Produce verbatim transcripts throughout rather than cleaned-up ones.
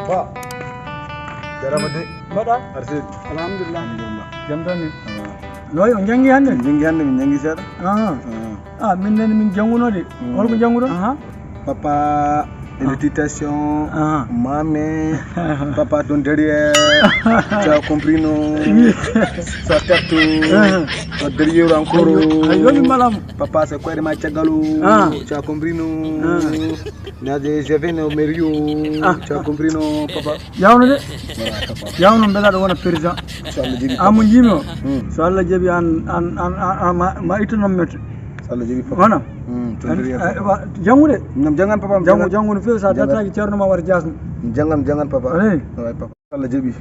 Ba. Jarama de. Mbaɗa? Arsidi. Alhamdulillah. Alhamdulillah. Jam tan ni. Ah. No wayi, on janngi hannde? Min janngi hannde, min janngi seeɗa. Ah. Ah. Ah, min nani min jannguno de. Mm. Holko jannguɗon? Aha. Papa, ah, félicitations. Ah. Mame, papa, ton derrière. Tu as compris, non? Oui. Sa tête, ah, ton derrière encore. Ayo, ayo, malam. Papa, c'est quoi, ma cagalo? Ah. Tu as compris, non? Ah. Nade, je viens au mairie. Ah. Tu as compris, non, papa? Yawno de. Voilà, papa. Yawno, mbela ɗo wona président. So Allah jaɓi, papa. Amu jimi o. Hmm. So Allah jaɓi, an, an, an, an, an, ma, ma ittonon mette. So Allah jaɓi, papa. Wona? Hmm, to nder, eh, papa. Wa-, janngude? Nam janngan, papa, mi janngu, janngan. Janngu no feewi, sa dartaaki ceerno ma wara jasno. Mi janngan, mi janngan, papa. Eyi. Wallahi, papa. So Allah jaɓi.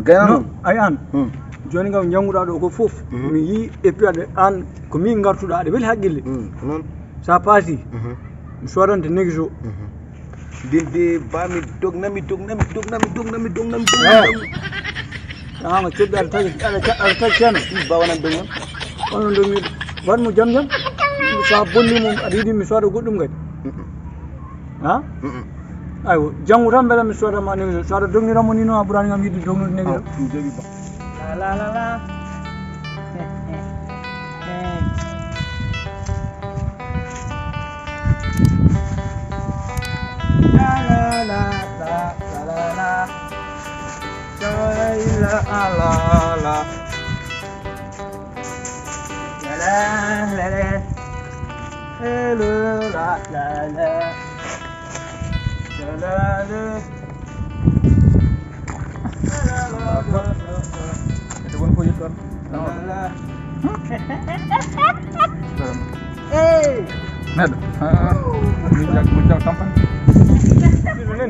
Gayna no, non. Ay an. Hmm. Jooni kam jannguɗaa ɗo ko fof. Mhm. Mi yii, et puis aɗa, an ko min ngartuɗaa, aɗa weli haqqille. Hmm, non. Sa paasi, mhm, mi soodante Nexo. Mhm. Ndin de ba mi dogna, mi dogna, mi dogna, mi dogna, mi dogna, mi dogna, mi dogna, mi dogna. Ah, ma codde aɗa tagi, aɗa ta-, aɗa tagi ceerno. Ba wonan dogna. Onon dogni. Waɗ mo jam jam. Sa bonni mo, aɗa yiɗi mi sooda goɗɗum kadi. Mm-mm. Ha? Mm-mm. Aywa, janngo tan mbela mi sooda ma Nexo. So aɗa dognira mo ni noon, a ɓurani kam yiɗde dognude Nexo. Ah, mi jogii ba. La, la, la, la. La, la, la, la, la, la, la. La, la, la, la. La, la, la, la. Hello, la, la, la. La, la, la. Ete won ko yettoon. Hey! Neɗɗo. Ah, min jag-, min jag campagne.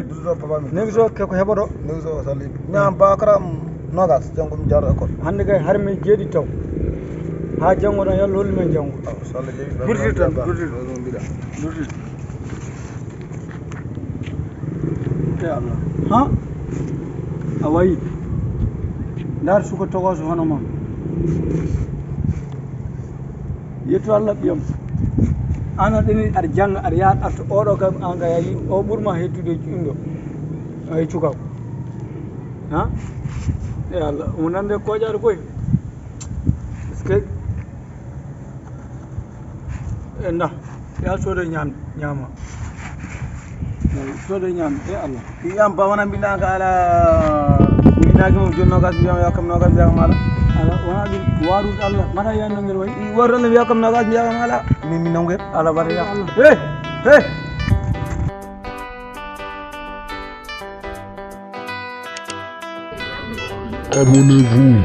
Duzo, papa mi. Nexo ke ko heɓoto? Nexo sali. Mi am bakram nogas, janngo mi jaro école. Hannde kay har min jeeɗi taw. Haa janngo tan, yalla hollu men janngo. Ah, so Allah jaɓi. Burtir tan, burtir. Burtir. Ya Allah. Ha? A wayi. Ndar suka tokoso hono ma. Yetto Allah ɓiyam. An aɗa ɗeni aɗa jannga, aɗa yaha arta, oɗo kam an ka yayi, o ɓurma hettude e ɗum ɗo. Ay cukaw. Ha? Ya Allah, omo nande koƴaade koy. Parce que, eh, nda, ya sooda ñaam, ñaama. Sooda ñaam, eh, Allah. Yam ba wona mbiɗa ka ala, mbiɗa ki mo jooni nogas, mbiyam ya kam nogas, mbiyam ala. Ala, wona ɗum, warude Allah, mbaɗa ya no ngel wayi. Warude Allah, mbiyam kam nogas, mbiyam ala. Min, min nangel. Ala, mbaɗa ya Allah. Hey, hey. Abonnez-vous.